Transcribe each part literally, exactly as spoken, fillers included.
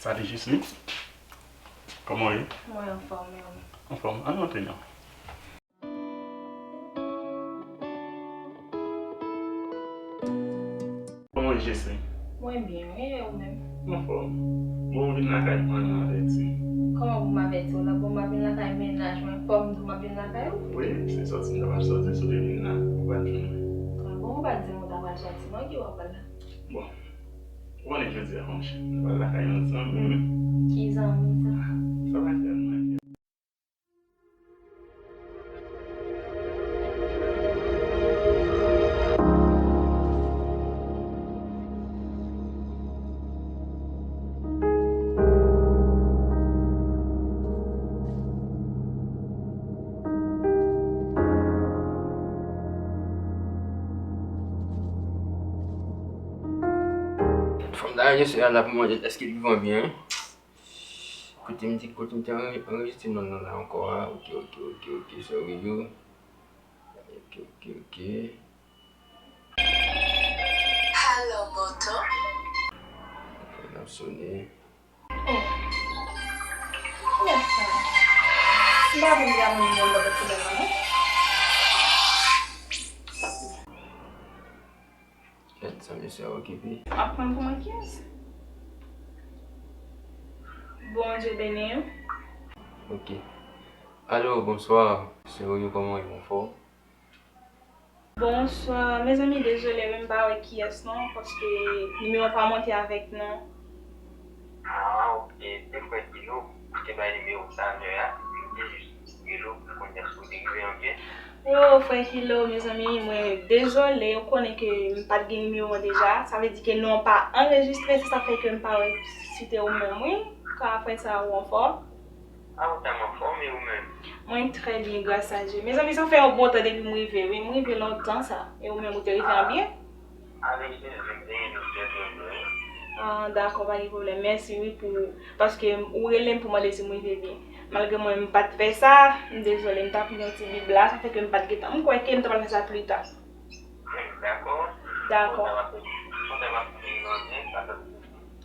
Salut Jessie. Kòman w ye? Mwen anfòm, e ou? Anfòm. Ann rantre non. Kòman w ye Jessie? Mwen byen, wi, e ou menm? Anfòm. Bon, ou vin lakay mwen, ann avèti. Kòman pou m avèti w la? Bon, m ap vin lakay mennaj mwen, fò m di w m ap vin lakay ou? Wi, se sòti m ta pral sòti, si w te vin la, ou pral jwenn mwen. A bon, ou pa di m ou ta pral sòti non, ki w ap pral la? Bon, ou konnen jodi a, monchè, nou pral lakay yon zanmi m. Ki zanmi sa? Sa pa fè anyen. Fanm ta ranje sou Yana pou mwen, èske li vivan byen? Kote m te, kote m te anre-, anrejistre non nan la ankò a? Ok, ok, ok, ok, sorry yo. Ok, ok, ok. Hello, Moto. Telefòn ap sone. Oh. Kiyès sa? M pa konn gade nimewo lòt sou lè non. Gad sa mesye a okipe. W ap pran pou mwen kiyès? Bondye beni w. Ok. Alo, bonswa. Se Rony, kòman w ye, anfòm? Bonswa. Mezanmi, dezole, wi, m pa wè kiyès non, paske nimewo pa monte avèk non. Ah, ok. Se frè Kilo ki te bay nimewo sa a, m te jis rele w pou m konn èske w te rive an byen. Oh, frè Kilo, mezanmi, mwen dezole, ou konnen ke m pa t gen nimewo an deja. Sa vle di ke non an pa anrejistre, se sa fè ke m pa wè si te ou menm, wi. Ka frè sa ou anfòm? Ah, ou ta m anfòm, e ou menm? Mwen trè byen, gras a Dye. Mezanmi, sa fè yon bon tan depi m rive, wi. M rive lontan sa. E ou menm, ou te rive an byen? Avèk Jezi, m te rive trè byen vre. Ah, dakò, pa gen pwoblèm. Mèsi, wi, pou, paske ou rele m pou mande si m rive byen. Malgre mwen, m pa t fè sa, m dezole, m t ap li yon ti bib la, sa fè ke m pa t gentan. M kwè ke m ta pral fè sa pli ta. Dakò. Dakò.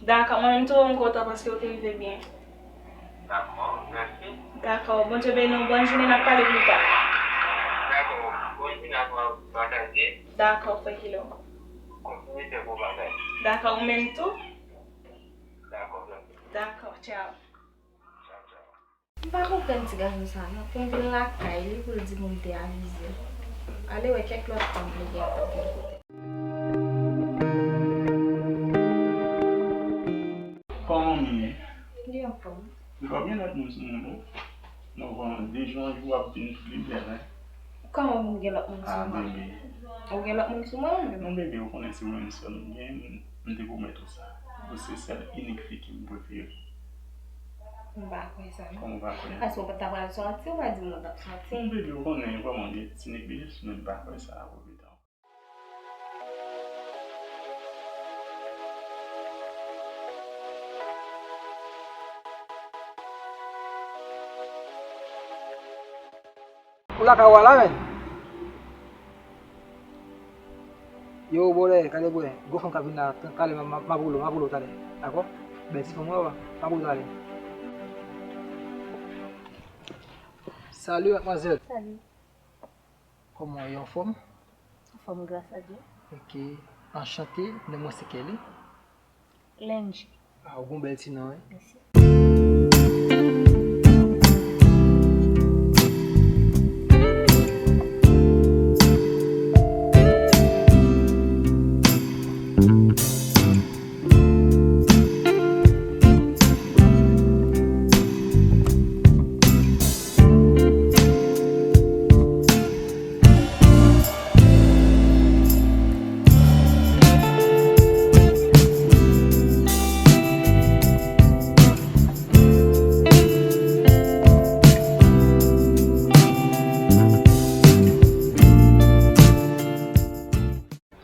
Dakò, mwen menm tou, m kontan paske ou te rive byen. Dakò, mèsi. Dakò, Bondye beni w, bòn jounen, n ap pale pli ta. Dakò, bòn jounen a nou pataje. Dakò, frè Kilo. Kontinye fè bon bagay. Dakò, ou menm tou. Dakò, mèsi. Dakò, tchaw. Tchaw, tchaw. M pa konprann ti gason sa non. Pou m vin lakay li pou l di m ou l te avize. Ale wè kèk lòt fanm li gen pou l gen kote. Kòman w ye? Li anfòm. Li pa gen lòt moun sou moun non. Non, bon, de jou an jou w ap vin pli bèl, en. Kòman pou m gen lòt moun sou mwen? Ah, bebe. Ou gen lòt moun sou mwen ou menm? Non, bebe, ou konnen se ou menm sèl m gen, m te pwomèt ou sa. Ou se sèl inik fi ke m prefere. M pa kwè sa non. Kòman ou pa kwè? Paske ou pa t ap pral sòti, ou pa di m ou t ap sòti. Bon, bebe, ou konnen vrèman gen ti neglijans, men m pa kwè sa, bebe. Ou lakay ou a la menm? Yo, bwè, gade bwè, gwo fanm k ap vin la, talè m ap, m ap, m ap rele w, m ap rele w talè, dakò? Bèl ti fanm, wè, wè, m ap rele w talè. Salut, madmwazèl. Salut. Kòman w ye, anfòm? Anfòm, gras a Dye. Ok. Anchante, non mwen se Kelly. Lenji. Ah, ou gon bèl ti non, wi. Mèsi.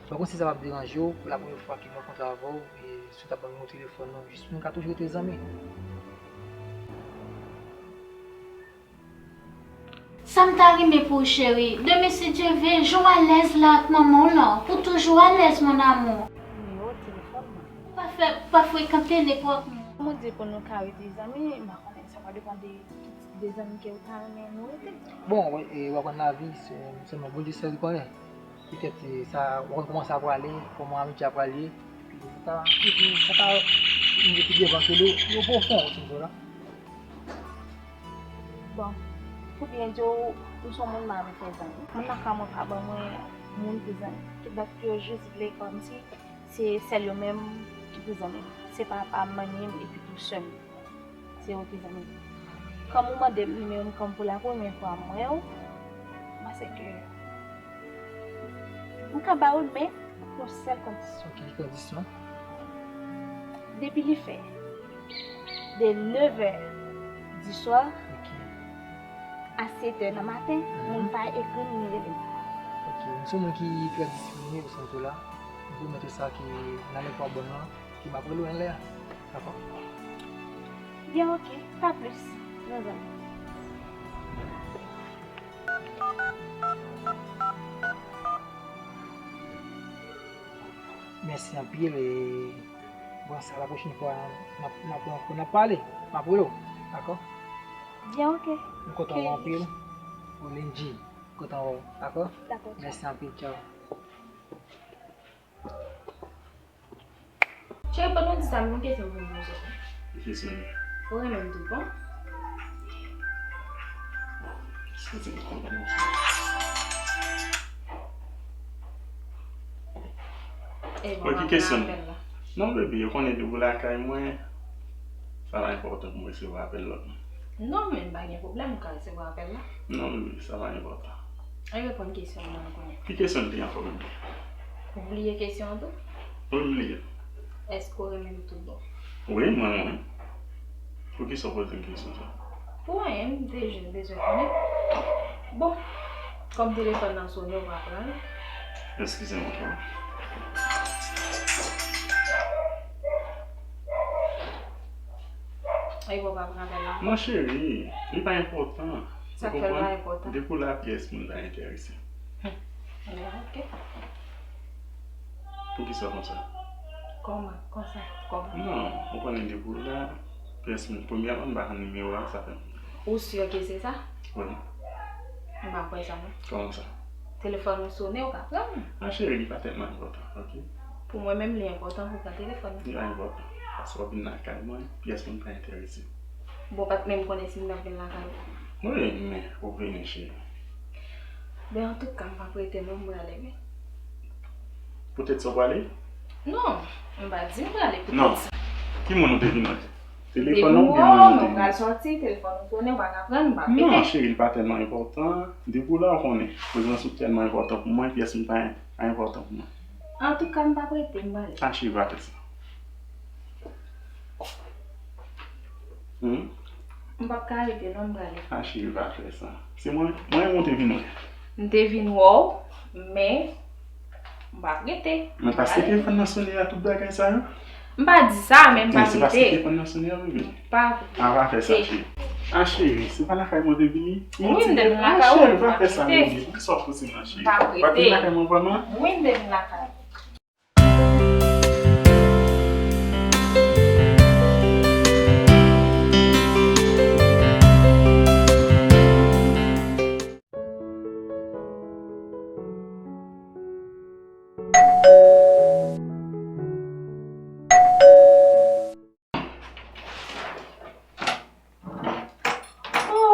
Mwen konn si sa p ap deranje w, pou la premye fwa ke m rankontre avè w, e si w ta ban m nimewo telefòn nan, jis pou nou ka toujou rete zanmi. Sa m ta renmen pou w, cheri, demen, si Dye vle, jan w alèz la ak manman w lan, pou toujou alèz, mon amour. Nimewo telefòn mwen. Pa fè, pa frekante nenpòt moun. Bondye pou nou ka rete zanmi, m pa konnen, sa va depann de, de zanmi ke ou ta renmen nou rete. Bon, e, w ap konn lavi, se, sèlman Bondye sèl li konnen. Petèt, e, sa, w ap konn kòman sa pral ye, kòman amitye a pral ye, epi sa, sa ka rive pi devan ke nou, nou pwofon, ou konprann la. Bon, pou byen di w, m se yon moun m pa renmen fè zanmi. Moun nan ka mwen pa ban mwen moun pou zanmi. Kidnapè yo jis vle kòmsi se sèl yo menm ki pou zanmi m. Se papa m, manmi m epi tou sè m. Se yo ki zanmi m. Kòm ou mande m nimewo m, kòm pou la premyè fwa m wè w, m panse ke m ka ba w l, men yon sèl kondisyon. Ok, ki kondisyon? Depi li fè de nevè di swa a setè nan maten, moun pa ekri m ni rele m. Ok, m se yon moun ki trè disipline, ou santi w la. M pwomèt ou sa ke nan lè pou ap bon nan, ke m ap rele w yon lè a. Dakò? Byen, ok, pa plis. Nou zanmi. Mèsi anpil e bon, sa la pwochèn fwa n ap, n ap, n ap pale. M ap rele w, dakò? Byen, ok. M kontan wè w anpil. Ou Lindji, m kontan wè w, dakò? Dakò. Mèsi anpil, tchaw. Cheri, pandan w di sa, m gen yon kesyon pou m poze w. Ki kesyon li? Ou renmen m tout bon? Eskize m, konprann mwen. Bon, ki kesyon? Non, baby, ou konnen depi w lakay mwen, sa pa enpòtan pou mwen resevwa apèl lòt moun. Non, men pa gen pwoblèm, ou ka resevwa apèl la. Non, baby, sa pa enpòtan. Al reponn kesyon m nan kounye a. Ki kesyon m te ankò, baby? Ou bliye kesyon an tou? Wi, m bliye. Èske w renmen m tout bon? Wi, mwen renmen. Poukisa w poze m kesyon sa? Pou anyen, m te jis bezwen konnen. Bon, kòm telefòn nan sonnen, ou pa pran l. Eskize m, ok. Epi w pa pran apèl la? Non, cheri, li pa enpòtan. Sa k fè l pa enpòtan? Depi w la, pyès moun pa enterese. Hum. Ok. Poukisa konsa? Kòman? Konsa? Kòman? Non, ou konnen depi w la, pyès moun, premyèman, m pa konn nimewo a, sa fè m. Ou si ke se sa? Wi. M pa kwè sa, non. Kòman sa? Telefòn ou sonnen, ou ka pran l. Ah, cheri, li pa tèlman enpòtan, ok? Pou mwen menm, li enpòtan pou pran telefòn nan. Li pa enpòtan. Paske w ap vin lakay mwen, pyès moun pa enterese. Bon, w pa t menm konnen si m t ap vin lakay ou? Wi, men ou vini, cheri. Ben, antouka, m p ap rete non, m prale, wi. Poutèt sa w prale? Non, m pa di m prale poutèt sa. Non. Ki moun ou te vin wè? Telefòn nan oubyen moun ou te vin wè? Depi w wè m pral sòti, telefòn ou sonnen, ou pa ka pran l, m p ap rete. Non, cheri, li pa tèlman enpòtan. Depi w la, ou konnen, prezans ou tèlman enpòtan pou mwen, pyès moun pa en-, pa enpòtan pou mwen. Antouka, m p ap rete, m prale. Ah, cheri, pa fè sa. Hmm? M p ap ka rete non, m prale. Ah, cheri, pa fè sa. Se mwen, mwen ou te vin wè? M te vin wè w, men m p ap rete. Men paske telefòn nan sonnen a tout bagay sa yo? M pa di sa, men m p ap rete. Se paske telefòn nan sonnen a, bebe? M p ap rete. Ah, pa fè sa, cheri. Ah, cheri, se pa lakay mwen te vini? Wi, m te vin lakay ou, men m p ap rete. Poukisa w pouse m la, cheri? M p ap rete. Ou pa t vin lakay mwen vrèman? Wi, m te vin lakay ou.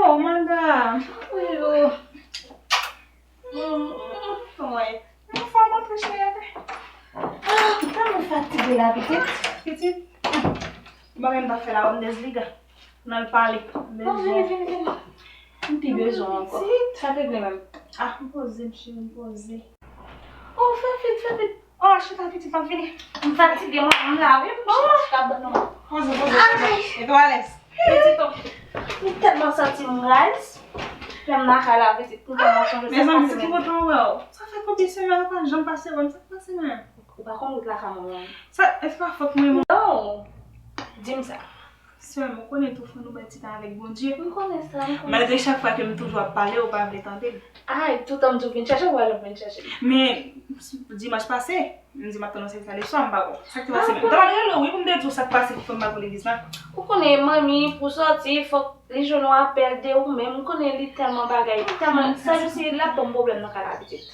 Oh, madam. Bonjou. Kòman w ye? Anfòm, anpil, cheri. Ah, tèlman fatige la, pitit. Pitit. Mwen menm pa fè la Bundesliga. N al pale. Bon, vini, vini, vini. M pi bezwen w ankò. Pitit. Sa k regle menm? Ah, m poze, m cheri, m poze. Oh, fè vit, fè vit. Oh, chita, pitit, m ap vini. M fatige, mwen, m la, wi, m chita sou kabann nan. Poze, poze, poze. Mete w alèz. Pitit, oh, m tèlman santi m raz. Lè m lakay la, pitit, m tèlman sonje sa k pase menm. Mezanmi, se ki kote m wè w? Sa fè konbyen semèn ou pa janm pase wè m? Sa k pase menm? Ou pa konn wout lakay mwen menm. Sa, èske pa fòt mwen menm? Non. Di m sa. Sè m, ou konnen tou fò nou bay ti tan avèk Bondye. M konnen sa, m konnen. Malgre chak fwa ke m toujou ap pale, ou pa vle tande m. Ay, toutan m tou vin chache w, alò vin chache. Men, dimanch pase, m di m ap tann yon sèvis la leswa, m pa wè w. Sa k te pase menm? M ta pral rele w, wi, pou m te di w sa k pase ki fè m pa t vin legliz la. Ou konnen manmi, pou sòti, fòk li jwenn yon apèl de ou menm. M konnen li tèlman bagay, li tèlman, sa jou si l ap ban m pwoblèm nan kay la pitit.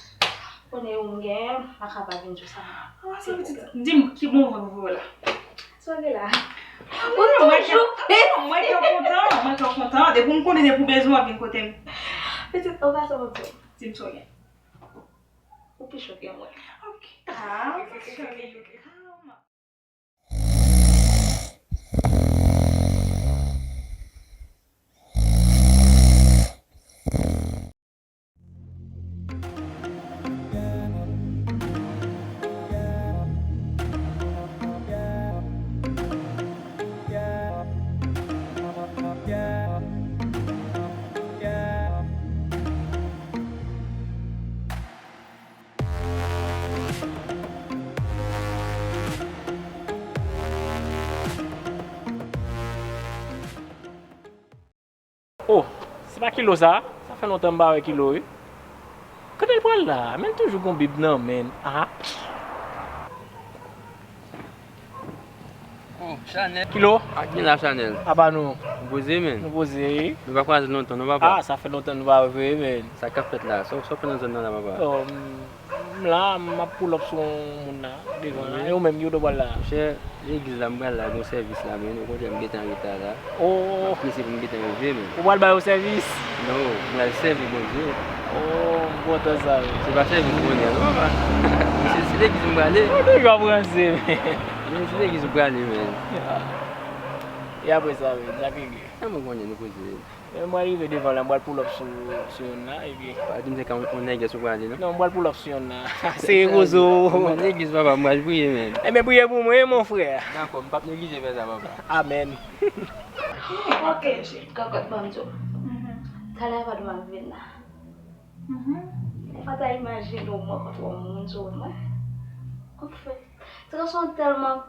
Ou konnen ou m genyen, m pa ka pa vin jou sa. Ah, sa pitit, di m ki bon van ou voye la. Sa w gen la? Ou toujou fè. Mwen kè kontan, mwen kè kontan. Depi m konnen depi w bezwen w ap vin kote m. Pitit, ou pa sa w di. Di m sa w gen. Ou pi cho ke mwen. Ok. Ah, ok. Oh, se pa Kilo sa? Sa fè lontan m pa wè Kilo wi. Kote l pral la? Men l toujou gon bib nan men l. Aha. Oh, Chanèl. Kilo? Ak gen la Chanèl. Apa nou? Nou poze men. Nou poze wi. Nou pa kwaze lontan non papa. Ah, sa fè lontan nou pa wè vre men. Sa k ap fèt la? Sa w fè nan zòn nan la papa? Oh, m, m la, m ap pull up sou yon moun la, devan la. E ou menm, ki kote w pral la? Monchè, legliz la m pral la, gon sèvis la men, ou konnen m gentan an reta la. Oh, Prese pou m gentan rive men. Ou pral ba yo sèvis? Non, m pral sèvi Bondye. Oh, m kontan sa wi. Se pa sèvis Bondye non papa. Se, se legliz m prale. Ou deja w ranse men. Men se legliz m prale men. E apre sa men, sa k regle. Sa mwen konnen nou poze. Men m pral rive devan la, m pral pull up sou, sou youn la, epi. Pa di m se ka yon nègès ou prale non. Non, m pral pull up sou youn la. Sere kozo. Mwen legliz papa, m pral priye men. Ebyen, priye pou mwen, mon frè. Dakò, m p ap neglije fè sa papa. Amèn. Ok, kokot, ban m di w. Talè avan demen m vin la. Ou pa ta imajine w mwen kontre yon moun sou mwen. Anfen, se yon tèlman